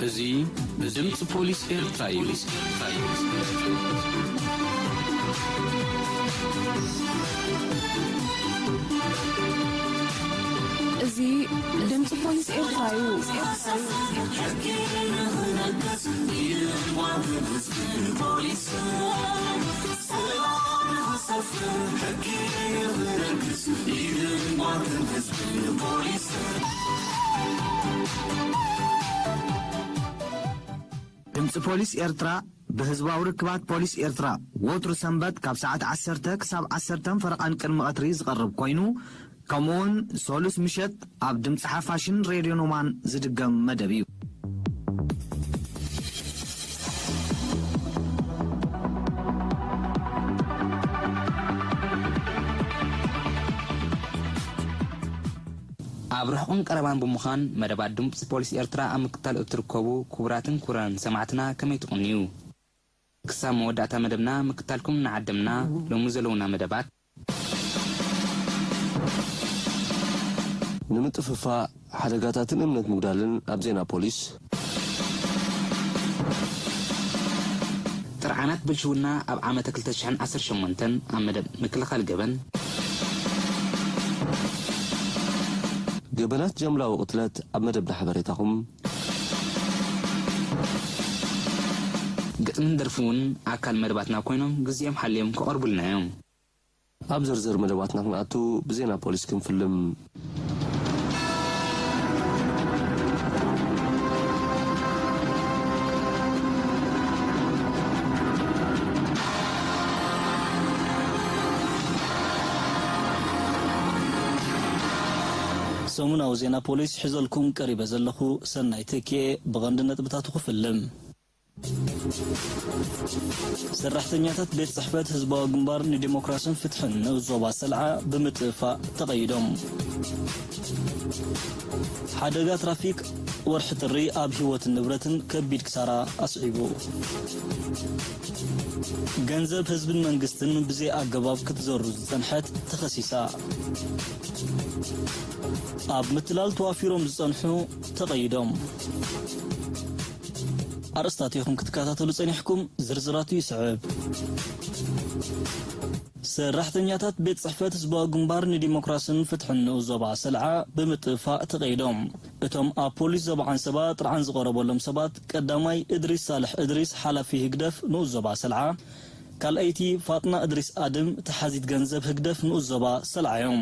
እዚ ድምፂ ፖሊስ ኤርትራ እዩ። እዚ ድምፂ ፖሊስ ኤርትራ እዩ። ድምፂ ፖሊስ ኤርትራ ብህዝባዊ ርክባት ፖሊስ ኤርትራ ወትሩ ሰንበት ካብ ሰዓት ዓሰርተ ክሳብ ዓሰርተን ፈረቓን ቅድሚ ቀትሪ ዝቐርብ ኮይኑ፣ ከምኡውን ሰሉስ ምሸት ኣብ ድምፂ ሓፋሽን ሬድዮ ኖማን ዝድገም መደብ እዩ። ኣብ ርሑቕን ቀረባን ብምዃን መደባት ድምፂ ፖሊስ ኤርትራ ኣብ ምክትታል እትርከቡ ክቡራትን ክቡራን ሰማዕትና ከመይ ትቕንዩ? ክሳብ መወዳእታ መደብና ምክትታልኩም እናዓደምና ሎሚ ዘለዉና መደባት ንምጥፍፋእ ሓደጋታትን እምነት ምጉዳልን ኣብ ዜና ፖሊስ። ጥርዓናት ብልሽውና ኣብ ዓመተ ክልተ ሽሕን ዓሰርተ ሸሞንተን ኣብ መደብ ምክልኻል ገበን። ገበናት ጃምላዊ ቅትለት ኣብ መደብና ሓበሬታኹም። ግጥምን ደርፊ እውን ኣካል መደባትና ኮይኖም ግዜኦም ሓልዮም ክቐርቡልና እዮም። ኣብ ዝርዝር መደባትና ክንኣቱ ብዜና ፖሊስ ክንፍልም። ሰሙናዊ ዜና ፖሊስ ሒዘልኩም ቀሪበ ዘለኹ ሰናይ ተኪኤ። ብቐንዲ ነጥብታቱ ክፍልም። ሰራሕተኛታት ቤት ጽሕፈት ህዝባዊ ግንባር ንዲሞክራስን ፍትሕን ንኡስ ዞባ ሰልዓ ብምጥፋእ ተቐይዶም። ሓደጋ ትራፊክ ወርሒ ጥሪ ኣብ ህይወትን ንብረትን ከቢድ ክሳራ ኣስዒቡ። ገንዘብ ህዝብን መንግስትን ብዘይ ኣገባብ ክትዘሩ ዝጸንሐት ተኸሲሳ። ኣብ ምትላል ተዋፊሮም ዝጸንሑ ተቐይዶም። ኣርእስታት ኢኹም ክትከታተሉ ጸኒሕኩም፣ ዝርዝራቱ ይስዕብ። ሰራሕተኛታት ቤት ጽሕፈት ህዝባዊ ግንባር ንዲሞክራስን ፍትሕን ንኡስ ዞባ ሰልዓ ብምጥፋእ ተቐይዶም። እቶም ኣብ ፖሊስ ዞባ ዓንሰባ ጥርዓን ዝቐረበሎም ሰባት፣ ቀዳማይ እድሪስ ሳልሕ እድሪስ ሓላፊ ህግደፍ ንኡስ ዞባ ሰልዓ፣ ካልኣይቲ ፋጥና እድሪስ ኣድም ተሓዚት ገንዘብ ህግደፍ ንኡስ ዞባ ሰልዓ እዮም።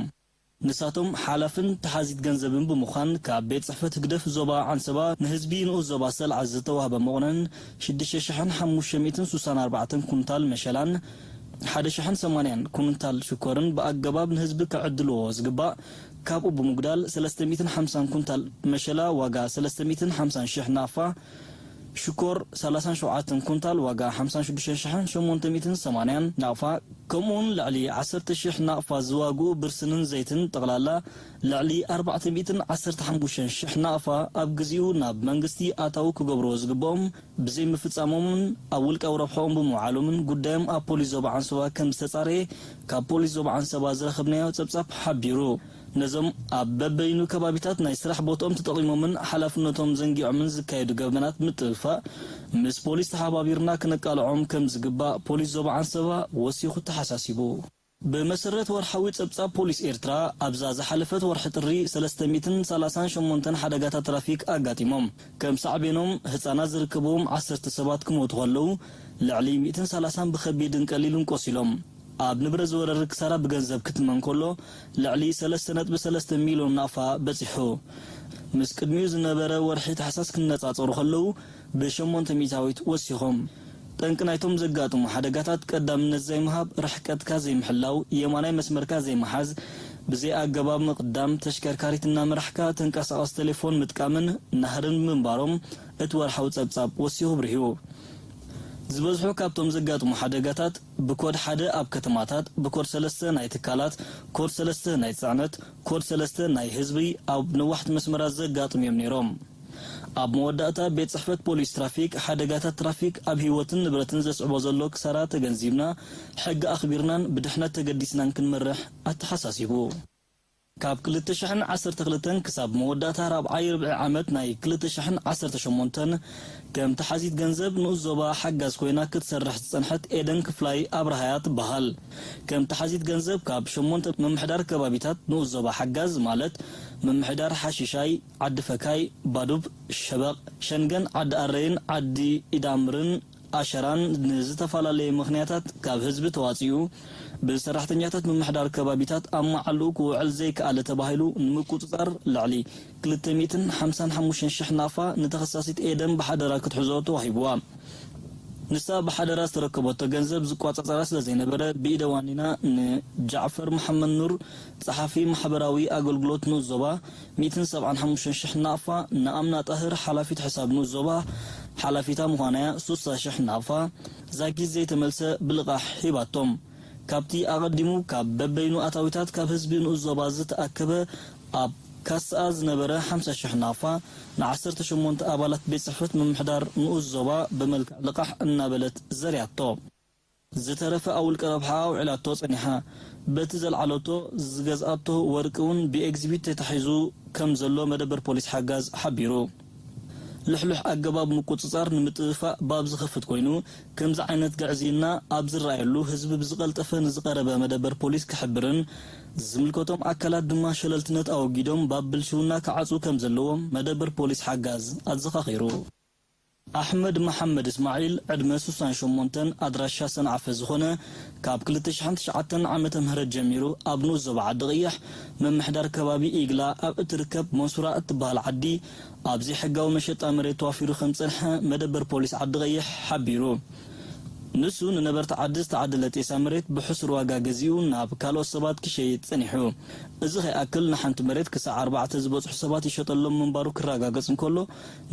ንሳቶም ሓላፍን ተሓዚት ገንዘብን ብምዃን ካብ ቤት ጽሕፈት ህግደፍ ዞባ ዓንሰባ ንህዝቢ ንኡስ ዞባ ሰልዓ ዝተዋህበ መቑነን ሽዱሽተ ሽሕን ሓሙሽተ ሚእትን ስሳን ኣርባዕተን ኩንታል መሸላን ሓደ ሽሕን ሰማንያን ኩንታል ሽኮርን ብኣገባብ ንህዝቢ ክዕድልዎ ዝግባእ ካብኡ ብምጉዳል ሰለስተ ሚእትን ሓምሳን ኩንታል መሸላ ዋጋ ሰለስተ ሚእትን ሓምሳን ሽሕ ናቕፋ ሽኮር ሰላሳን ሸውዓተን ኩንታል ዋጋ ሓምሳን ሽዱሽተ ሽሕን ሸሞንተ ሚእትን ሰማንያን ናቕፋ፣ ከምኡውን ልዕሊ ዓሰርተ ሽሕ ናቕፋ ዝዋግኡ ብርስንን ዘይትን ጠቕላላ ልዕሊ ኣርባዕተ ሚእትን ዓሰርተ ሓሙሽተን ሽሕ ናቕፋ ኣብ ግዚኡ ናብ መንግስቲ ኣታዊ ክገብርዎ ዝግብኦም ብዘይምፍጻሞምን ኣብ ውልቃዊ ረብሕኦም ብምውዓሎምን ጉዳዮም ኣብ ፖሊስ ዞባ ዓንሰባ ከም ዝተጻረየ ካብ ፖሊስ ዞባ ዓንሰባ ዝረኸብናዮ ጸብጻብ ሓቢሩ። ነዞም ኣብ በበይኑ ከባቢታት ናይ ስራሕ ቦትኦም ተጠቒሞምን ሓላፍነቶም ዘንጊዖምን ዝካየዱ ገበናት ምጥፍፋእ ምስ ፖሊስ ተሓባቢርና ክነቃልዖም ከም ዝግባእ ፖሊስ ዞባ ዓንሰባ ወሲኹ ተሓሳሲቡ። ብመሰረት ወርሓዊ ጸብጻብ ፖሊስ ኤርትራ ኣብዛ ዝሓለፈት ወርሒ ጥሪ ሰለስተ ሚእትን ሰላሳን ሸሞንተን ሓደጋታት ትራፊክ ኣጋጢሞም። ከም ሳዕቤኖም ህጻናት ዝርከብዎም ዓሰርተ ሰባት ክሞቱ ከለዉ ልዕሊ ሚእትን ሰላሳን ብኸቢድን ቀሊልን ቆሲሎም። ኣብ ንብረት ዝወረደ ክሳራ ብገንዘብ ክትመን ከሎ ልዕሊ ሰለስተ ነጥቢ ሰለስተ ሚልዮን ናቕፋ በጺሑ። ምስ ቅድሚኡ ዝነበረ ወርሒ ታሕሳስ ክነጻጸሩ ከለዉ ብሸሞንተ ሚእታዊት ወሲኾም። ጠንቂ ናይቶም ዘጋጥሙ ሓደጋታት ቀዳምነት ዘይምሃብ፣ ርሕቀትካ ዘይምሕላው፣ የማናይ መስመርካ ዘይምሓዝ፣ ብዘይ ኣገባብ ምቕዳም፣ ተሽከርካሪት እናመራሕካ ተንቀሳቐሲ ቴሌፎን ምጥቃምን ናህርን ምንባሮም እቲ ወርሓዊ ጸብጻብ ወሲኹ ኣብሪሁ። ዝበዝሑ ካብቶም ዘጋጥሙ ሓደጋታት ብኮድ ሓደ ኣብ ከተማታት፣ ብኮድ ሰለስተ ናይ ትካላት፣ ኮድ ሰለስተ ናይ ጽዕነት፣ ኮድ ሰለስተ ናይ ህዝቢ ኣብ ነዋሕቲ መስመራት ዘጋጥሙ እዮም ነይሮም። ኣብ መወዳእታ፣ ቤት ጽሕፈት ፖሊስ ትራፊክ፣ ሓደጋታት ትራፊክ ኣብ ህይወትን ንብረትን ዘስዕቦ ዘሎ ክሳራ ተገንዚብና፣ ሕጊ ኣኽቢርናን ብድሕነት ተገዲስናን ክንመርሕ ኣተሓሳሲቡ። ካብ ክልተ ሽሕን ዓሰርተ ክልተን ክሳብ መወዳእታ ራብዓይ ርብዒ ዓመት ናይ ክልተ ሽሕን ዓሰርተ ሸሞንተን፣ ከም ተሓዚት ገንዘብ ንኡስ ዞባ ሓጋዝ ኮይና ክትሰርሕ ዝጸንሐት ኤደን ክፍላይ ኣብርሃያ ትበሃል። ከም ተሓዚት ገንዘብ ካብ ሸሞንተ ምምሕዳር ከባቢታት ንኡስ ዞባ ሓጋዝ፣ ማለት ምምሕዳር ሓሺሻይ፣ ዓዲ ፈካይ፣ ባዱብ፣ ሸበቕ፣ ሸንገን፣ ዓዲ ኣረይን ዓዲ ኢዳምርን ኣሸራን ንዝተፈላለየ ምኽንያታት ካብ ህዝቢ ተዋጺኡ፣ ብሰራሕተኛታት ምምሕዳር ከባቢታት ኣብ መዓልኡ ክውዕል ዘይከኣለ ተባሂሉ ንምቁጽጻር፣ ልዕሊ ክልተ ሚእትን ሓምሳን ሓሙሽተን ሽሕ ናቕፋ ንተኸሳሲት ኤደን ብሓደራ ክትሕዞ ተዋሂብዋ። ንሳ ብሓደራ ዝተረከበቶ ገንዘብ ዝቋጻጸራ ስለ ዘይነበረ፣ ብኢደ ዋኒና ንጃዕፈር መሓመድ ኑር፣ ጸሓፊ ማሕበራዊ ኣገልግሎት ንኡስ ዞባ፣ ሚእትን ሰብዓን ሓሙሽተን ሽሕ ናቕፋ፣ ንኣምና ጣህር፣ ሓላፊት ሕሳብ ንኡስ ዞባ፣ ሓላፊታ ምዃና'ያ፣ ሱሳ ሽሕ ናቕፋ፣ ዛጊት ዘይተመልሰ ብልቓሕ ሂባቶም። ካብቲ ኣቐዲሙ ካብ በበይኑ ኣታዊታት ካብ ህዝቢ ንኡስ ዞባ ዝተኣከበ፣ ኣብ ካስኣ ዝነበረ ሓምሳ ሽሕ ናቕፋ፣ ንዓሰርተ ሸሞንተ ኣባላት ቤት ጽሕፈት ምምሕዳር ንኡስ ዞባ ብመልክዕ ልቓሕ እናበለት ዘርያቶ። ዝተረፈ ኣብ ውልቀ ረብሓ ኣውዒላቶ ጸኒሓ። በቲ ዘልዓለቶ ዝገዝኣቶ ወርቂ እውን ብኤግዚቢት ተታሒዙ ከም ዘሎ መደበር ፖሊስ ሓጋዝ ሓቢሩ። ልሕሉሕ ኣገባብ ምቁጽጻር ንምጥፍፋእ ባብ ዝኸፍት ኮይኑ፣ ከምዚ ዓይነት ግዕዝይና ኣብ ዝረኣየሉ ህዝቢ ብዝቐልጠፈ ንዝቐረበ መደበር ፖሊስ ክሕብርን ዝምልከቶም ኣካላት ድማ ሸለልትነት ኣወጊዶም ባብ ብልሽውና ክዓጽዉ ከም ዘለዎም መደበር ፖሊስ ሓጋዝ ኣዘኻኺሩ። ኣሕመድ መሓመድ እስማዒል፣ ዕድመ ሱሳን ሸሞንተን፣ ኣድራሻ ሰንዓፈ ዝኾነ፣ ካብ ክልተ ሽሕን ትሽዓተን ዓመተ ምህረት ጀሚሩ ኣብ ንኡስ ዞባ ዓዲ ቀይሕ፣ ምምሕዳር ከባቢ ኢግላ ኣብ እትርከብ መንሱራ እትበሃል ዓዲ፣ ኣብ ዘይሕጋዊ መሸጣ መሬት ተዋፊሩ ከም ዝጸንሐ መደበር ፖሊስ ዓዲ ቀይሕ ሓቢሩ። ንሱ ንነበርቲ ዓዲ ዝተዓደለ ጤሳ መሬት ብሕሱር ዋጋ ገዚኡ ናብ ካልኦት ሰባት ክሸይጥ ጸኒሑ። እዚ ከይኣክል ንሓንቲ መሬት ክሳዕ ኣርባዕተ ዝበጽሑ ሰባት ይሸጠሎም ምንባሩ ክረጋገጽ እንከሎ፣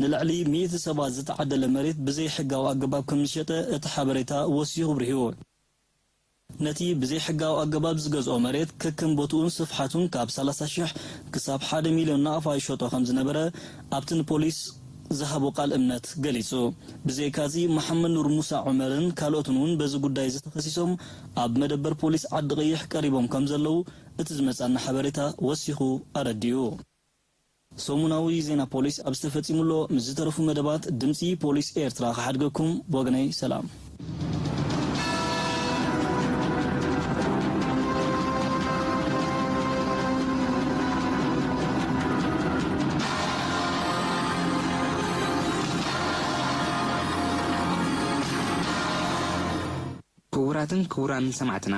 ንልዕሊ ሚእቲ ሰባት ዝተዓደለ መሬት ብዘይሕጋዊ ኣገባብ ከም ዝሸጠ እቲ ሓበሬታ ወሲኹ ኣብሪሁ። ነቲ ብዘይሕጋዊ ኣገባብ ዝገዝኦ መሬት ከከም ቦትኡን ስፍሓቱን ካብ ሰላሳ ሽሕ ክሳብ ሓደ ሚልዮን ናቕፋ ይሸጦ ከም ዝነበረ ኣብቲ ንፖሊስ ዝሃቦ ቃል እምነት ገሊጹ። ብዘይካዚ፣ መሓመድ ኑር ሙሳ ዑመርን ካልኦትን እውን በዚ ጉዳይ እዚ ተኸሲሶም ኣብ መደበር ፖሊስ ዓዲ ቀይሕ ቀሪቦም ከም ዘለዉ እቲ ዝመጻና ሓበሬታ ወሲኹ ኣረዲኡ። ሰሙናዊ ዜና ፖሊስ ኣብ ዝተፈጺሙሎ ምስ ዝተረፉ መደባት ድምጺ ፖሊስ ኤርትራ ክሓድገኩም። ብወገነይ ሰላም። ክቡራትን ክቡራንን ሰማዕትና፣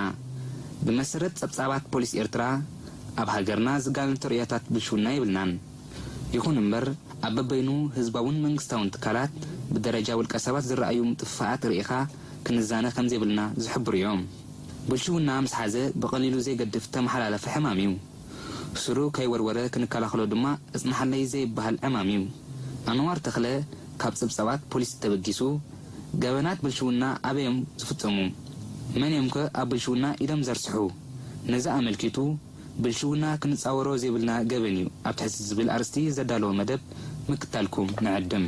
ብመሰረት ጸብጻባት ፖሊስ ኤርትራ፣ ኣብ ሃገርና ዝጋነን ተርእዮታት ብልሽውና የብልናን። ይኹን እምበር፣ ኣብ በበይኑ ህዝባውን መንግስታውን ትካላት ብደረጃ ውልቀ ሰባት ዝረኣዩ ምጥፍፋኣት ርኢኻ ክንዛነ ከም ዘይብልና ዝሕብሩ እዮም። ብልሽውና ምስ ሓዘ ብቐሊሉ ዘይገድፍ ተመሓላለፊ ሕማም እዩ። ስሩ ከይወርወረ ክንከላኸሎ ድማ እጽንሓለይ ዘይበሃል ዕማም እዩ። ኣንዋር ተኽለ ካብ ጸብጻባት ፖሊስ ተበጊሱ፣ ገበናት ብልሽውና ኣበይ እዮም ዝፍጸሙ? መን እዮም ከ ኣብ ብልሽውና ኢዶም ዘርስሑ? ነዚ ኣመልኪቱ፣ ብልሽውና ክንጻወሮ ዘይብልና ገበን እዩ ኣብ ትሕቲ ዝብል ኣርእስቲ ዘዳለዎ መደብ ምክታልኩም ንዕድም።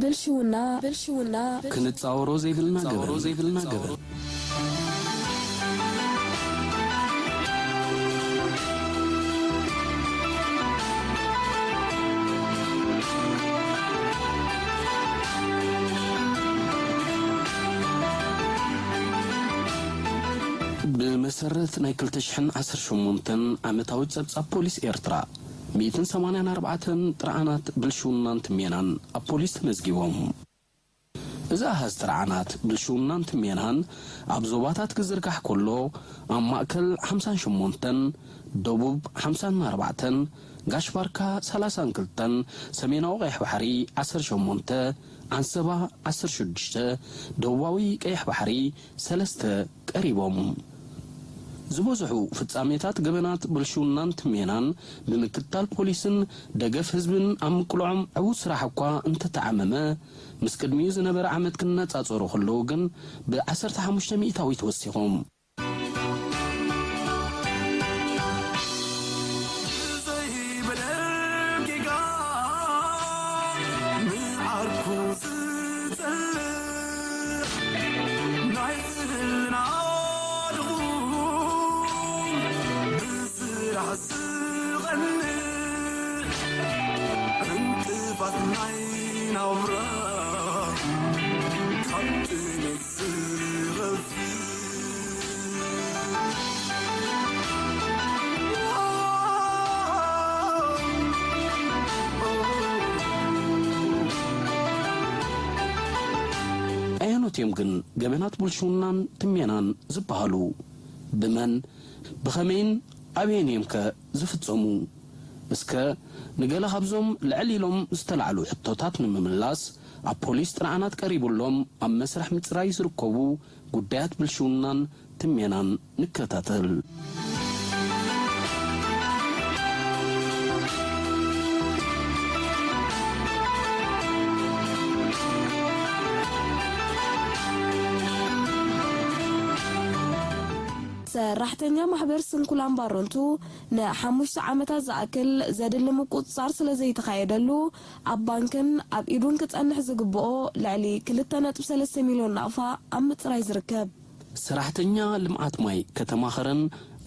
ብልሽውና፣ ብልሽውና፣ ክንጻወሮ ዘይብልና ገበን፣ ዘይብልና ገበን። ብመሰረት ናይ ክልተ ሽሕን ዓሰርተ ሸሞንተን ዓመታዊ ጸብጻብ ፖሊስ ኤርትራ፣ ሚእትን ሰማንያን ኣርባዕተን ጥርዓናት ብልሽውናን ትሜናን ኣብ ፖሊስ ተመዝጊቦም። እዚ ኣሃዝ ጥርዓናት ብልሽውናን ትሜናን ኣብ ዞባታት ክዝርጋሕ ከሎ፣ ኣብ ማእከል ሓምሳን ሸሞንተን፣ ደቡብ ሓምሳን ኣርባዕተን፣ ጋሽ ባርካ ሰላሳን ክልተን፣ ሰሜናዊ ቀይሕ ባሕሪ ዓሰርተ ሸሞንተ፣ ዓንሰባ ዓሰርተ ሽዱሽተ፣ ደቡባዊ ቀይሕ ባሕሪ ሰለስተ ቀሪቦም። ዝበዝሑ ፍጻሜታት ገበናት ብልሽውናን ትሜናን ብምክትታል ፖሊስን ደገፍ ህዝብን ኣብ ምቅልዖም ዕዉት ስራሕ እኳ እንተተዓመመ፣ ምስ ቅድሚኡ ዝነበረ ዓመት ክነጻጸሩ ከለዉ ግን ብ ዓሰርተ ሓሙሽተ ሚእታዊት ወሲኾም። ብዘይበደል ጌጋ ንዓርኩ ዝጸልእ ናይ ዝህልና ድኹም ብስራሕ ዝቐንእ ዕንቅፋት ናይ ናብራ ካብ ጥሜት ዝኸፍእ። ኣየኖት እዮም ግን ገበናት ብልሽውናን ትሜናን ዝበሃሉ? ብመን፣ ብኸመይን ኣበይን እዮም ከ ዝፍጸሙ? እስከ ንገለ ካብዞም ልዕል ኢሎም ዝተላዕሉ ሕቶታት ንምምላስ፣ ኣብ ፖሊስ ጥርዓናት ቀሪቡሎም ኣብ መስርሕ ምጽራይ ዝርከቡ ጉዳያት ብልሽውናን ትሜናን ንከታተል። ሰራሕተኛ ማሕበር ስንኩላን ባሮንቱ ንሓሙሽተ ዓመታት ዝኣክል ዘድሊ ምቁጽጻር ስለ ዘይተኻየደሉ፣ ኣብ ባንክን ኣብ ኢዱን ክጸንሕ ዝግብኦ ልዕሊ ክልተ ነጥቢ ሰለስተ ሚልዮን ናቕፋ ኣብ ምጽራይ ዝርከብ። ሰራሕተኛ ልምዓት ማይ ከተማ ኸረን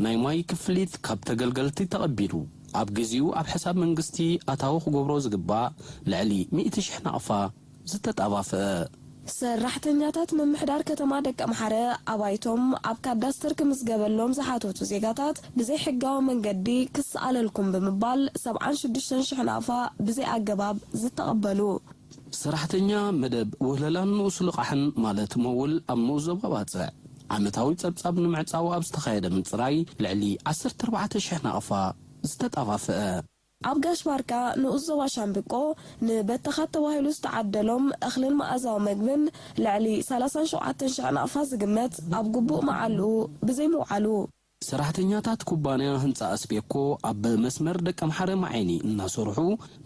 ናይ ማይ ክፍሊት ካብ ተገልገልቲ ተቐቢሉ፣ ኣብ ግዜኡ ኣብ ሕሳብ መንግስቲ ኣታዊ ክገብሮ ዝግባእ ልዕሊ ሚእቲ ሽሕ ናቕፋ ዝተጣባፍአ። ሰራሕተኛታት ምምሕዳር ከተማ ደቀምሓረ ኣባይቶም ኣብ ካዳስተር ክምዝገበሎም ዝሓተቱ ዜጋታት ብዘይሕጋዊ መንገዲ ክሰኣለልኩም ብምባል ሰብዓን ሽዱሽተን ሽሕ ናቕፋ ብዘይኣገባብ ዝተቐበሉ። ሰራሕተኛ መደብ ውህለላን ንኡስ ልቓሕን ማለት መውል ኣብ ንኡስ ዞባ ባጽዕ ዓመታዊ ጸብጻብ ንምዕጻው ኣብ ዝተኻየደ ምጽራይ ልዕሊ ዓሰርተ ኣርባዕተ ሽሕ ናቕፋ ዝተጣፋፍአ። ኣብ ጋሽ ባርካ ንኡስ ዞባ ሻምብቆ ንበተኻት ተባሂሉ ዝተዓደሎም እኽልን መኣዛዊ መግብን ልዕሊ ሰላሳን ሸውዓተን ሽሕ ናቕፋ ዝግመት ኣብ ግቡእ መዓልኡ ብዘይምውዓሉ። ሰራሕተኛታት ኩባንያ ህንጻ ኣስቤኮ ኣብ መስመር ደቀምሓረ መዓይኒ እናሰርሑ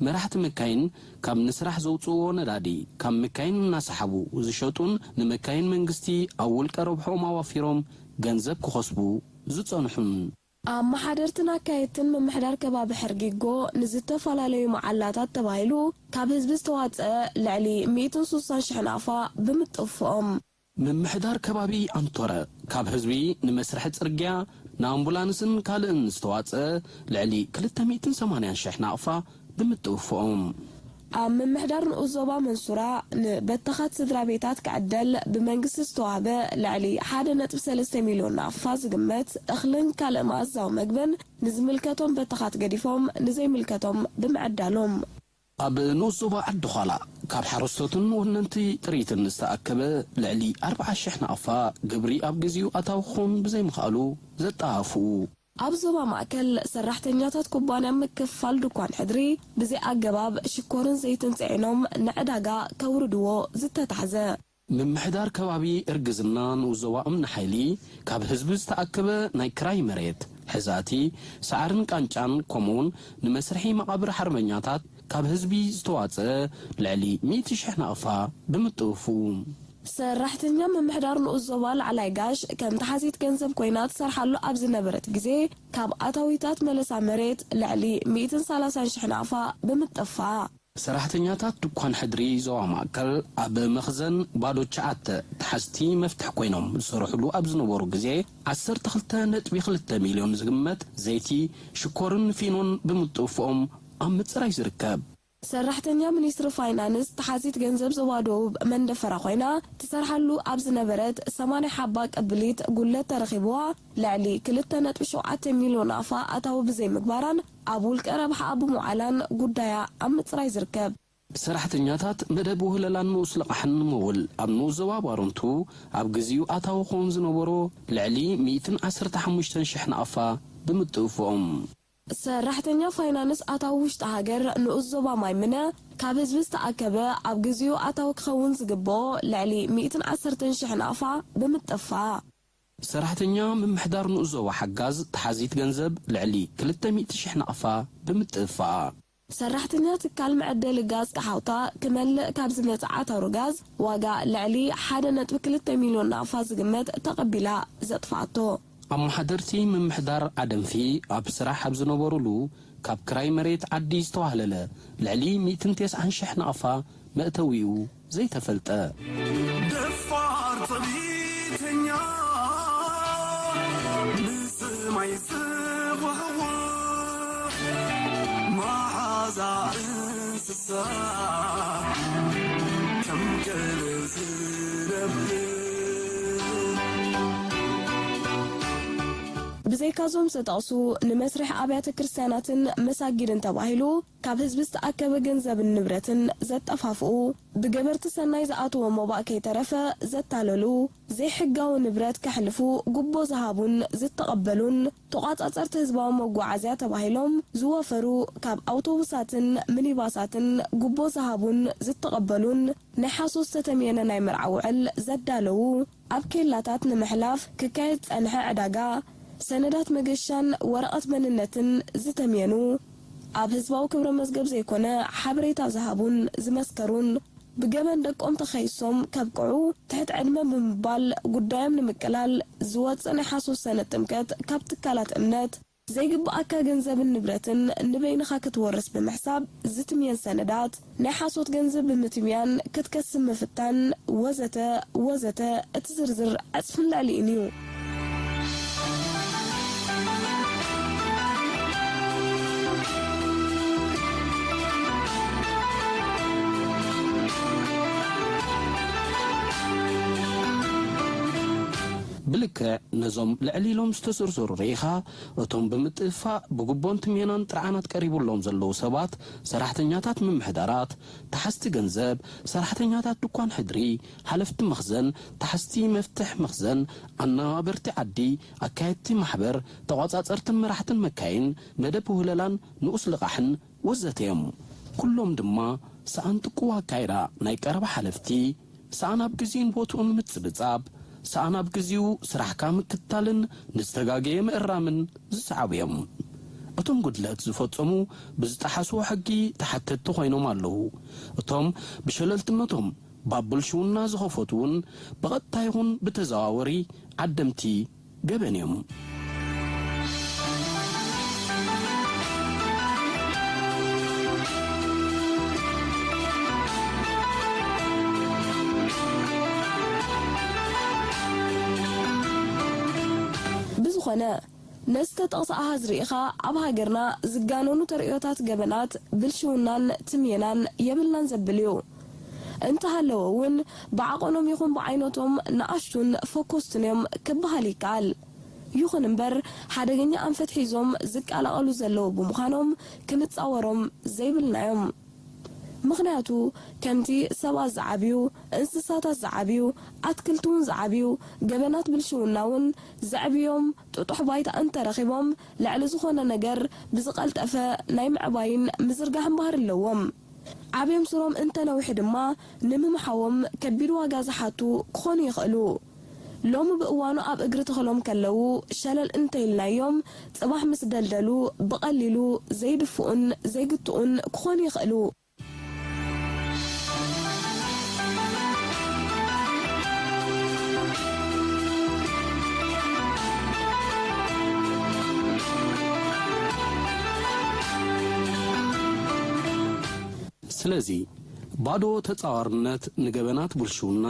መራሕቲ መካይን ካብ ንስራሕ ዘውጽእዎ ነዳዲ ካብ መካይን እናሰሓቡ ዝሸጡን ንመካይን መንግስቲ ኣብ ውልቀ ረብሖም ኣዋፊሮም ገንዘብ ክኸስቡ ዝጸንሑን። ኣመሓደርትን ኣካየድትን ምምሕዳር ከባቢ ሕርጊጎ ንዝተፈላለዩ መዓላታት ተባሂሉ ካብ ህዝቢ ዝተዋጸአ ልዕሊ ሚእትን ስሳን ሽሕ ናቕፋ ብምጥፍኦም። ምምሕዳር ከባቢ ኣንቶረ ካብ ህዝቢ ንመስርሒ ጽርግያ ንኣምቡላንስን ካልእን ዝተዋጸአ ልዕሊ ክልተ ሚእትን ሰማንያን ሽሕ ናቕፋ ብምጥፍኦም። ኣብ ምምሕዳር ንኡስ ዞባ መንሱራ ንበተኻት ስድራ ቤታት ክዕደል ብመንግስቲ ዝተዋህበ ልዕሊ ሓደ ነጥቢ ሰለስተ ሚልዮን ናቕፋ ዝግመት እኽልን ካልእ መኣዛዊ መግብን ንዝምልከቶም በተኻት ገዲፎም ንዘይምልከቶም ብምዕዳሎም። ኣብ ንኡስ ዞባ ዓዲ ዃላ ካብ ሓረስቶትን ወነንቲ ጥሪትን ዝተኣከበ ልዕሊ ኣርብዓ ሽሕ ናቕፋ ግብሪ ኣብ ግዜኡ ኣታዊ ክኸውን ብዘይምኽኣሉ ዘጠፋፍኡ። ኣብ ዞባ ማእከል ሰራሕተኛታት ኩባንያ ምክፍፋል ድኳን ሕድሪ ብዘይ ኣገባብ ሽኮርን ዘይትን ጽዒኖም ንዕዳጋ ከውርድዎ ዝተታሕዘ። ምምሕዳር ከባቢ እርግዝና ንኡስ ዞባ እምኒ ሓይሊ ካብ ህዝቢ ዝተኣከበ ናይ ክራይ መሬት፣ ሕዛእቲ፣ ሳዕርን ቃንጫን ከምኡውን ንመስርሒ መቓብር ሓርበኛታት ካብ ህዝቢ ዝተዋጸ ልዕሊ ሚእቲ ሽሕ ናቕፋ ብምጥውፉ። ሰራሕተኛ ምምሕዳር ንኡስ ዞባ ላዕላይ ጋሽ ከም ተሓዚት ገንዘብ ኮይና ትሰርሓሉ ኣብ ዝነበረት ግዜ ካብ ኣታዊታት መለሳ መሬት ልዕሊ ሚእትን ሰላሳን ሽሕ ናቕፋ ብምጥፋ። ሰራሕተኛታት ድኳን ሕድሪ ዞባ ማእከል ኣብ መኽዘን ባዶ ትሽዓተ ተሓዝቲ መፍትሕ ኮይኖም ዝሰርሕሉ ኣብ ዝነበሩ ግዜ ዓሰርተ ክልተ ነጥቢ ክልተ ሚልዮን ዝግመት ዘይቲ፣ ሽኮርን ፊኖን ብምጥውፍኦም ኣብ ምጽራይ ዝርከብ። ሰራሕተኛ ሚኒስትሪ ፋይናንስ ተሓዚት ገንዘብ ዞባ ደቡብ መንደፈራ ኮይና ትሰርሓሉ ኣብ ዝነበረት ሰማንያ ሓባ ቅብሊት ጉድለት ተረኺብዋ ልዕሊ ክልተ ነጥቢ ሸውዓተ ሚልዮን ኣፋ ኣታዊ ብዘይምግባራን ኣብ ውልቀ ረብሓኣ ብምውዓላን ጉዳያ ኣብ ምጽራይ ዝርከብ። ሰራሕተኛታት መደብ ውህለላን ንኡስ ልቓሕን ምውል ኣብ ንኡስ ዞባ ባረንቱ ኣብ ግዜኡ ኣታዊ ክኸውን ዝነበሮ ልዕሊ ሚእትን ዓሰርተ ሓሙሽተን ሽሕ ናቕፋ ብምጥውፍኦም። ሰራሕተኛ ፋይናንስ ኣታዊ ውሽጢ ሃገር ንኡስ ዞባ ማይ ምነ ካብ ህዝቢ ዝተኣከበ ኣብ ግዚኡ ኣታዊ ክኸውን ዝግብኦ ልዕሊ ሚእትን ዓሰርተን ሽሕ ናቕፋ ብምጥፋእ። ሰራሕተኛ ምምሕዳር ንኡስ ዞባ ሓጋዝ ተሓዚት ገንዘብ ልዕሊ ክልተ ሚእቲ ሽሕ ናቕፋ ብምጥፋእ። ሰራሕተኛ ትካል መዐደሊ ጋዝ ቀሓውታ ክመልእ ካብ ዝመጽእ ዓታሩ ጋዝ ዋጋ ልዕሊ ሓደ ነጥቢ ክልተ ሚልዮን ናቕፋ ዝግመት ተቐቢላ ዘጥፍኣቶ። ኣመሓደርቲ ምምሕዳር ዓደንፊ ኣብ ስራሕ ኣብ ዝነበሩሉ ካብ ክራይ መሬት ዓዲ ዝተዋህለለ ልዕሊ ሚእትን ተስዓን ሽሕ ናቕፋ መእተዊኡ ዘይተፈልጠ። ደፋር ጸቢተኛ ንስማይ ዝጓሕጉሕ መሓዛ እንስሳ ከም ገለ ዝነብር። ብዘይካዞም ዝተጠቕሱ ንመስርሒ ኣብያተ ክርስትያናትን መሳጊድን ተባሂሉ ካብ ህዝቢ ዝተኣከበ ገንዘብን ንብረትን ዘጠፋፍኡ፣ ብገበርቲ ሰናይ ዝኣትዎ ሞባእ ከይተረፈ ዘታለሉ፣ ዘይሕጋዊ ንብረት ከሕልፉ ጉቦ ዝሃቡን ዝተቐበሉን፣ ተቋጻጸርቲ ህዝባዊ መጓዓዝያ ተባሂሎም ዝወፈሩ ካብ ኣውቶቡሳትን ሚኒባሳትን ጉቦ ዝሃቡን ዝተቐበሉን፣ ናይ ሓሶት ዝተተምየነ ናይ መርዓ ውዕል ዘዳለዉ፣ ኣብ ኬላታት ንምሕላፍ ክካየድ ዝጸንሐ ዕዳጋ፣ ሰነዳት መገሻን ወረቐት መንነትን ዝተምየኑ፣ ኣብ ህዝባዊ ክብረ መዝገብ ዘይኮነ ሓበሬታ ዝሃቡን ዝመስከሩን፣ ብገበን ደቆም ተኸይሶም ከብቅዑ ትሕቲ ዕድመ ብምባል ጉዳዮም ንምቅላል ዝወጽእ ናይ ሓሶት ሰነድ ጥምቀት ካብ ትካላት እምነት፣ ዘይግብኣካ ገንዘብን ንብረትን ንበይንኻ ክትወርስ ብምሕሳብ ዝትምየን ሰነዳት፣ ናይ ሓሶት ገንዘብ ብምትምያን ክትከስብ ምፍታን፣ ወዘተ ወዘተ፣ እቲ ዝርዝር ዕጽፍን ልዕሊኡን እዩ። ብልክዕ ነዞም ልዕል ኢሎም ዝተዘርዘሩ ርኢኻ፣ እቶም ብምጥፍፋእ ብጉቦን ትሜናን ጥርዓናት ቀሪቡሎም ዘለዉ ሰባት፣ ሰራሕተኛታት ምምሕዳራት፣ ተሓዝቲ ገንዘብ፣ ሰራሕተኛታት ድኳን ሕድሪ፣ ሓለፍቲ መኽዘን፣ ተሓዝቲ መፍትሕ መኽዘን፣ ኣነባበርቲ ዓዲ፣ ኣካየድቲ ማሕበር፣ ተቖጻጸርትን መራሕትን መካይን፣ መደብ ውህለላን ንኡስ ልቓሕን ወዘተ እዮም። ኩሎም ድማ ሰኣን ጥቁው ኣካይዳ ናይ ቀረባ ሓለፍቲ፣ ሰኣን ኣብ ግዜኡን ቦትኡን ምጽብጻብ፣ ሰኣን ኣብ ግዜኡ ስራሕካ ምክትታልን ንዝተጋገየ ምእራምን ዝሰዓቡ እዮም። እቶም ጉድለት ዝፈጸሙ ብዝጠሓስዎ ሕጊ ተሓተትቲ ኮይኖም ኣለዉ። እቶም ብሸለልትነቶም ባብ ብልሽውና ዝኸፈቱ እውን ብቐጥታ ይኹን ብተዘዋወሪ ዓደምቲ ገበን እዮም። ብዝኾነ፣ ነዚ ተጠቕሰ ኣሃዝ ርኢኻ ኣብ ሃገርና ዝጋነኑ ተርእዮታት ገበናት ብልሽውናን ትሜናን የብልናን ዘብል እዩ። እንተሃለወ እውን ብዓቐኖም ይኹን ብዓይነቶም ንኣሽቱን ፈኮስትን እዮም ክበሃል ይከኣል። ይኹን እምበር ሓደገኛ ኣንፈት ሒዞም ዝቃላቐሉ ዘለዉ ብምዃኖም ክንጻወሮም ዘይብልና እዮም። ምኽንያቱ ከምቲ ሰባት ዝዓብዩ፣ እንስሳታት ዝዓብዩ፣ ኣትክልቲ እውን ዝዓብዩ፣ ገበናት ብልሽውና እውን ዘዕብዮም ጥጡሕ ባይታ እንተረኺቦም ልዕሊ ዝኾነ ነገር ብዝቐልጠፈ ናይ ምዕባይን ምዝርጋሕን ባህሪ ኣለዎም። ዓብዮም ስሮም እንተነዊሑ ድማ ንምምሓዎም ከቢድ ዋጋ ዝሓቱ ክኾኑ ይኽእሉ። ሎሚ ብእዋኑ ኣብ እግሪ ተኽሎም ከለዉ ሸለል እንተኢልናዮም፣ ጽባሕ ምስ ደልደሉ ብቐሊሉ ዘይድፍኡን ዘይግትኡን ክኾኑ ይኽእሉ። ስለዚ ባዶ ተጻዋርነት ንገበናት ብልሽውና፣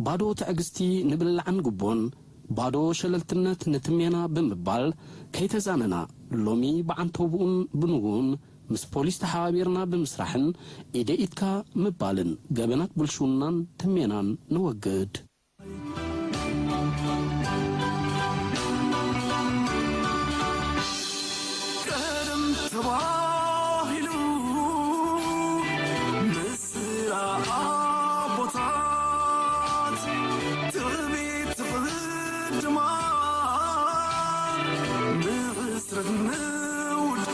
ባዶ ትዕግስቲ ንብላዕን ጉቦን፣ ባዶ ሸለልትነት ንትሜና ብምባል ከይተዛነና፣ ሎሚ ብዓንተቦኡን ብንግኡን ምስ ፖሊስ ተሓባቢርና ብምስራሕን ኢደይ ኢድካ ምባልን ገበናት ብልሽውናን ትሜናን ነወግድ። ቀደም ተባሂሉ ምስላ ኣቦታት ትዕቢት ትቕድማ ንሕስረት ንውድ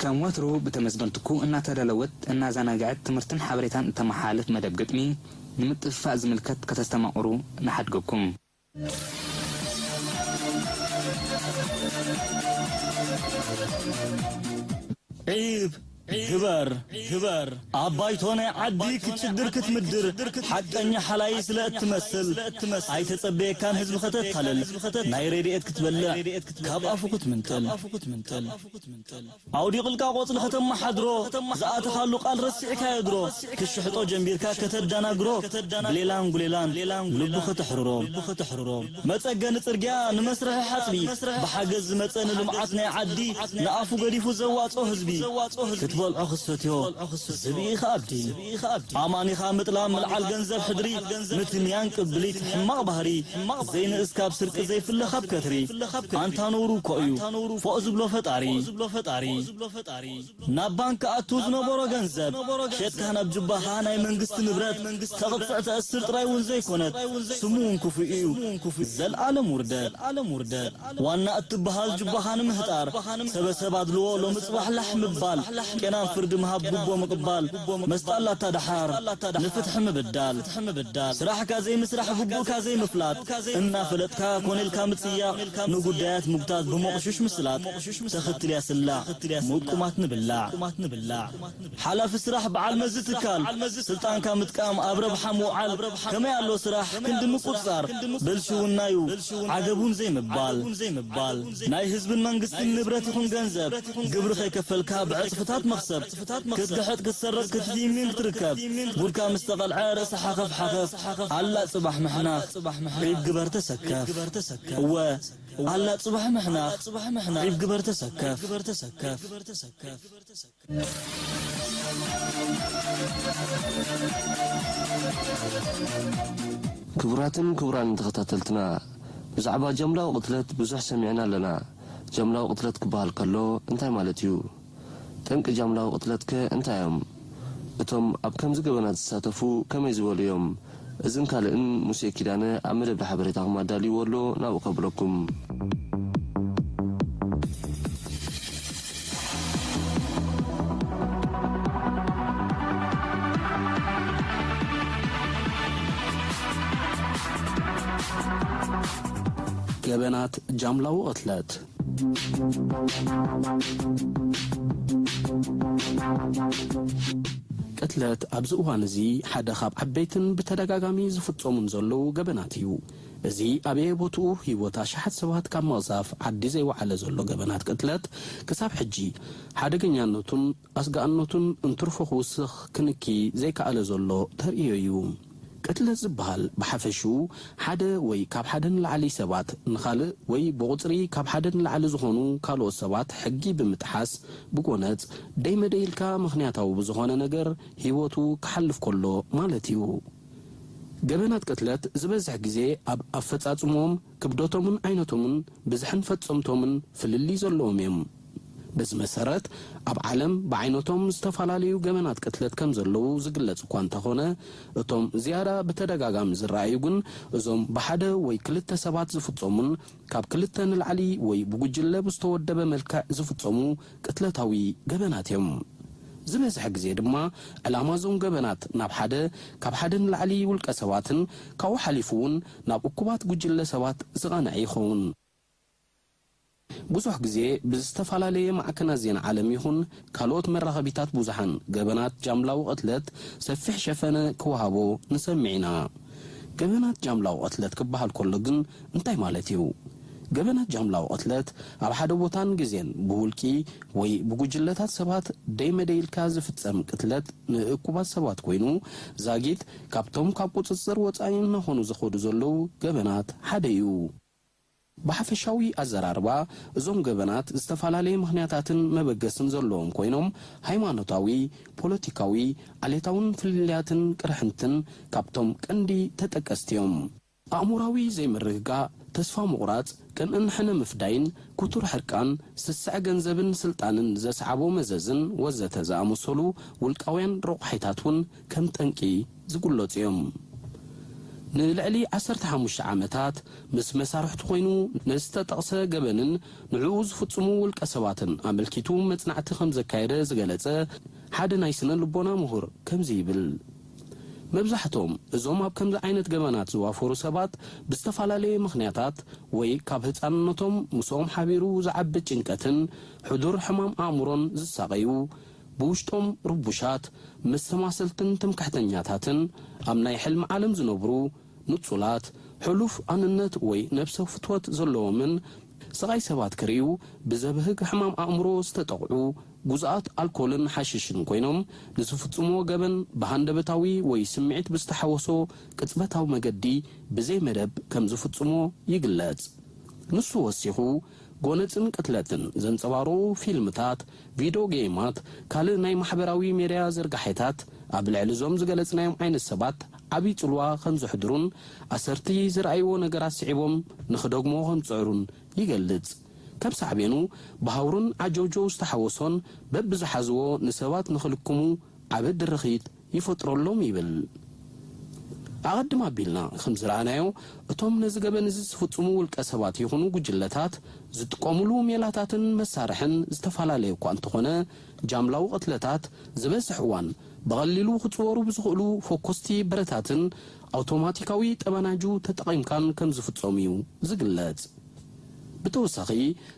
ከም ወትሩ ብተመስገን ትኩ እናተዳለወት እናዘናግዐት ትምህርትን ሓበሬታን እተመሓላልፍ መደብ ግጥሚ ንምጥፍፋእ ዝምልከት ከተስተማቕሩ ንሓድገኩም። ዒብ ግበር፣ ግበር። ኣብ ባይቶ ናይ ዓዲ ክትሽግር ክትምድር፣ ሓቀኛ ሓላይ ስለ እትመስል፣ ኣይተጸበየካን ህዝቢ ከተታልል፣ ናይ ረድኤት ክትበልዕ፣ ካብ ኣፉ ክትምንጥል። ኣውዲቕልካ ቆጽሊ ከተመሓድሮ፣ ዝኣተኻሉ ቃል ረሲዕካዮ ድሮ፣ ክሽሕጦ ጀሚርካ ከተደናግሮ፣ ብሌላን ጉሌላን ልቡ ከተሕርሮ። መጸገኒ ጽርግያ ንመስርሒ ሓጽቢ፣ ብሓገዝ ዝመጸ ንልምዓት ናይ ዓዲ፣ ንኣፉ ገዲፉ ዘዋጾ ህዝቢ፣ ክትበልዖ ክሰትዮ ዝብኢ ከኣብዲ። ኣማኒኻ ምጥላም ምልዓል ገንዘብ ሕድሪ፣ ምትንያን ቅብሊት ሕማቕ ባህሪ፣ ዘይንእስ ካብ ስርቂ ዘይፍለ ካብ ከትሪ። ኣንታ ነውሩ እኮ እዩ ፎእ ዝብሎ ፈጣሪ። ናብ ባንክ ኣቱ ዝነበሮ ገንዘብ ሸጥካ ናብ ጅባኻ ናይ መንግስቲ ንብረት ተቕጽዕ ተእስር ጥራይ እውን ዘይኮነት፣ ስሙ እውን ክፉእ እዩ። ዘልኣለም ውርደት። ዋና እትበሃል ጅባኻ ንምህጣር ሰበሰብ ኣድልዎ ሎሚ ጽባሕ ላሕ ምባል፣ ቄናን ፍርዲ ምሃብ ጉቦ ምቕባል፣ መስጣላታ ደሓር ንፍትሒ ምብዳል። ስራሕካ ዘይምስራሕ ግቡእካ ዘይምፍላጥ፣ እናፈለጥካ ኮነ ኢልካ ምጽያቕ፣ ንጉዳያት ምጉታት ብመቑሽሽ ምስላጥ፣ ተኽትልያ ስላዕ ምቁማት ንብላዕ። ሓላፊ ስራሕ በዓል መዚ ትካል፣ ስልጣንካ ምጥቃም ኣብ ረብሓ ምውዓል፣ ከመይ ኣሎ ስራሕ ክንዲ ምቁጽጻር፣ ብልሽውናዩ ዓገቡን ዘይምባል። ናይ ህዝብን መንግስትን ንብረት ይኹን ገንዘብ፣ ግብሪ ከይከፈልካ ብዕጽፍታት መኽሰብ፣ ክትግሕጥ ክትሰርቕ ክትትይምን ክትርከብ፣ ጉድካ ምስ ተቐልዐ ርእሲ ሓኸፍ ሓኸፍ፣ ኣላ ጽባሕ ምሕናኽ፣ ዒብ ግበር ተሰከፍ። እወ፣ ኣላ ጽባሕ ምሕናኽ፣ ዒብ ግበር ተሰከፍ። ክቡራትን ክቡራንን ተኸታተልትና፣ ብዛዕባ ጃምላዊ ቅትለት ብዙሕ ሰሚዕና ኣለና። ጃምላዊ ቅትለት ክበሃል ከሎ እንታይ ማለት እዩ? ጠንቂ ጃምላዊ ቅትለትከ እንታይ እዮም? እቶም ኣብ ከምዚ ገበናት ዝሳተፉ ከመይ ዝበሉ እዮም? እዝን ካልእን ሙሴ ኪዳነ ኣብ መደብ ሓበሬታኹም ኣዳልይዎ ኣሎ፣ ናብኡ ከብለኩም። ገበናት ጃምላዊ ቅትለት። ቅትለት ኣብዚ እዋን እዚ ሓደ ካብ ዓበይትን ብተደጋጋሚ ዝፍጸሙን ዘለዉ ገበናት እዩ። እዚ ኣብ ቦትኡ ህይወት ኣሽሓት ሰባት ካብ ምቕዛፍ ዓዲ ዘይወዓለ ዘሎ ገበናት ቅትለት፣ ክሳብ ሕጂ ሓደገኛነቱን ኣስጋእነቱን እንትርፎ ክውስኽ ክንኪ ዘይከኣለ ዘሎ ተርእዮ እዩ። ቅትለት ዝበሃል ብሓፈሽኡ ሓደ ወይ ካብ ሓደ ንላዕሊ ሰባት ንኻልእ ወይ ብቑጽሪ ካብ ሓደ ንላዕሊ ዝኾኑ ካልኦት ሰባት ሕጊ ብምጥሓስ ብጎነጽ ደይመደይ ኢልካ ምኽንያታዊ ብዝኾነ ነገር ህይወቱ ክሓልፍ ከሎ ማለት እዩ። ገበናት ቅትለት ዝበዝሕ ግዜ ኣብ ኣፈጻጽምኦም፣ ክብደቶምን ዓይነቶምን ብዝሕን ፈጸምቶምን ፍልልይ ዘለዎም እዮም። በዚ መሰረት፣ ኣብ ዓለም ብዓይነቶም ዝተፈላለዩ ገበናት ቅትለት ከም ዘለዉ ዝግለጽ እኳ እንተኾነ፣ እቶም ዝያዳ ብተደጋጋሚ ዝረኣዩ ግን እዞም ብሓደ ወይ ክልተ ሰባት ዝፍጸሙን ካብ ክልተ ንላዕሊ ወይ ብጉጅለ ብዝተወደበ መልክዕ ዝፍጸሙ ቅትለታዊ ገበናት እዮም። ዝበዝሐ ግዜ ድማ ዕላማ እዞም ገበናት ናብ ሓደ፣ ካብ ሓደ ንላዕሊ ውልቀ ሰባትን ካብኡ ሓሊፉ እውን ናብ እኩባት ጉጅለ ሰባት ዝቐንዐ ይኸውን። ብዙሕ ግዜ ብዝተፈላለየ ማዕከናት ዜና ዓለም ይኹን ካልኦት መራኸቢታት ብዙሓን ገበናት ጃምላዊ ቅትለት ሰፊሕ ሸፈነ ክወሃቦ ንሰምዕ ኢና። ገበናት ጃምላዊ ቅትለት ክበሃል ከሎ ግን እንታይ ማለት እዩ? ገበናት ጃምላዊ ቅትለት ኣብ ሓደ ቦታን ግዜን ብውልቂ ወይ ብጉጅለታት ሰባት ደይ መደይ ኢልካ ዝፍጸም ቅትለት ንእኩባት ሰባት ኮይኑ፣ ዛጊት ካብቶም ካብ ቁጽጽር ወጻኢ እናኾኑ ዝኸዱ ዘለዉ ገበናት ሓደ እዩ። ብሓፈሻዊ ኣዘራርባ፣ እዞም ገበናት ዝተፈላለየ ምኽንያታትን መበገስን ዘለዎም ኮይኖም፣ ሃይማኖታዊ፣ ፖለቲካዊ፣ ዓሌታውን ፍልልያትን ቅርሕንትን ካብቶም ቀንዲ ተጠቀስቲ እዮም። ኣእሙራዊ ዘይምርግጋእ፣ ተስፋ ምቑራጽ፣ ቅንእን ሕነ ምፍዳይን፣ ክቱር ሕርቃን፣ ስስዐ ገንዘብን ስልጣንን ዘስዓቦ መዘዝን ወዘተ ዝኣመሰሉ ውልቃውያን ረቑሓይታት እውን ከም ጠንቂ ዝግለጹ እዮም። ንልዕሊ ዓሰርተ ሓሙሽተ ዓመታት ምስ መሳርሕቱ ኮይኑ ንዝተጠቕሰ ገበንን ንዕኡ ዝፍጽሙ ውልቀ ሰባትን ኣመልኪቱ መጽናዕቲ ከም ዘካየደ ዝገለጸ ሓደ ናይ ስነ ልቦና ምሁር ከምዚ ይብል። መብዛሕቶም እዞም ኣብ ከምዚ ዓይነት ገበናት ዝዋፈሩ ሰባት ብዝተፈላለየ ምኽንያታት ወይ ካብ ህጻንነቶም ምስኦም ሓቢሩ ዝዓቢ ጭንቀትን ሕዱር ሕማም ኣእምሮን ዝሳቐዩ፣ ብውሽጦም ርቡሻት፣ መሰማሰልትን ትምክሕተኛታትን፣ ኣብ ናይ ሕልሚ ዓለም ዝነብሩ፣ ንጹላት፣ ሕሉፍ ኣንነት ወይ ነብሰ ፍትወት ዘለዎምን ስቓይ ሰባት ክርእዩ ብዘብህግ ሕማም ኣእምሮ ዝተጠቕዑ፣ ጉዙኣት ኣልኮልን ሓሽሽን ኮይኖም፣ ንዝፍጽምዎ ገበን ብሃንደበታዊ ወይ ስምዒት ብዝተሓወሶ ቅጽበታዊ መገዲ ብዘይ መደብ ከም ዝፍጽሞ ይግለጽ። ንሱ ወሲኹ፣ ጎነጽን ቅትለትን ዘንጸባርቑ ፊልምታት፣ ቪድዮ ጌማት፣ ካልእ ናይ ማሕበራዊ ሜድያ ዝርጋሐታት ኣብ ልዕሊ እዞም ዝገለጽናዮም ዓይነት ሰባት ዓቢ ጽልዋ ከም ዘሕድሩን ኣሰርቲ ዝረኣይዎ ነገራት ስዒቦም ንኽደግሞ ከም ዝጽዕሩን ይገልጽ። ከም ሳዕቤኑ፣ ብሃውርን ዓጀውጀው ዝተሓወሶን በብዝሓዝዎ ንሰባት ንኽልክሙ ዓቢ ድርኺት ይፈጥረሎም ይብል። ኣቐድም ኣቢልና ከም ዝረኣናዮ፣ እቶም ነዚ ገበን እዚ ዝፍጽሙ ውልቀ ሰባት ይኹኑ ጉጅለታት ዝጥቀሙሉ ሜላታትን መሳርሕን ዝተፈላለየ እኳ እንተኾነ፣ ጃምላዊ ቅትለታት ዝበዝሕ እዋን ብቐሊሉ ክጽወሩ ብዝኽእሉ ፈኮስቲ ብረታትን ኣውቶማቲካዊ ጠበናጁ ተጠቒምካን ከም ዝፍጸሙ እዩ ዝግለጽ። ብተወሳኺ፣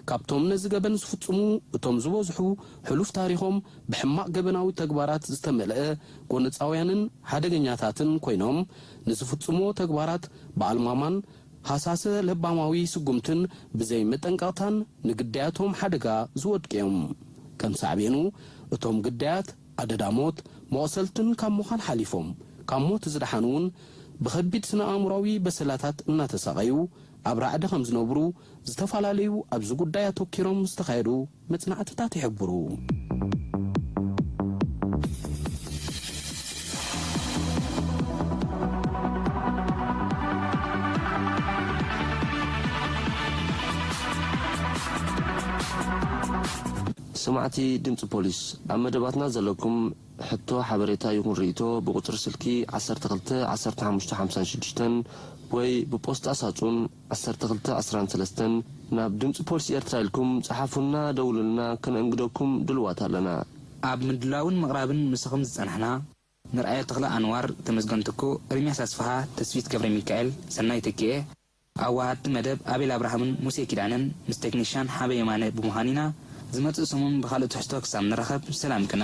ካብቶም ነዚ ገበን ዝፍጽሙ እቶም ዝበዝሑ፣ ሕሉፍ ታሪኾም ብሕማቕ ገበናዊ ተግባራት ዝተመልአ ጎነጻውያንን ሓደገኛታትን ኮይኖም፣ ንዝፍጽምዎ ተግባራት ብኣልማማን ሃሳሰ ለባማዊ ስጉምትን ብዘይ መጠንቀቕታን ንግዳያቶም ሓደጋ ዝወድቁ እዮም። ከም ሳዕቤኑ፣ እቶም ግዳያት ኣደዳ ሞት፣ መቑሰልትን ካብ ምዃን ሓሊፎም፣ ካብ ሞት ዝደሓኑ እውን ብኸቢድ ስነ-ኣእምሮኣዊ በሰላታት እናተሳቐዩ ኣብ ራዕዲ ከም ዝነብሩ፣ ዝተፈላለዩ ኣብዚ ጉዳይ ኣተኲሮም ዝተኻየዱ መጽናዕትታት ይሕብሩ። ሰማዕቲ ድምፂ ፖሊስ፣ ኣብ መደባትና ዘለኩም ሕቶ፣ ሓበሬታ ይኹን ርእይቶ ብቁጽሪ ስልኪ ዓሰርተ ክልተ ዓሰርተ ሓሙሽተ ሓምሳን ሽዱሽተን ወይ ብፖስጣ ሳጹን ዓሰርተ ክልተ ዕስራን ሰለስተን ናብ ድምጺ ፖሊስ ኤርትራ ኢልኩም ጸሓፉልና፣ ደውሉልና፣ ከነእንግደኩም ድልዋት ኣለና። ኣብ ምድላውን ምቕራብን ምሳኹም ዝጸናሕና፣ ንርኣዮ ተኽለ ኣንዋር፣ ተመስገን ትኩ፣ ኤርምያስ ኣስፍሃ፣ ተስፊት ገብረሚካኤል፣ ሰናይ ተኪኤ፣ ኣዋሃድቲ መደብ ኣቤል ኣብርሃምን ሙሴ ኪዳነን፣ ምስ ቴክኒሻን ሓበ የማነ ብምዃን ኢና። ዝመጽእ ሰሙን ብኻልእ ትሕዝቶ ክሳብ ንራኸብ፣ ሰላም ቅነ።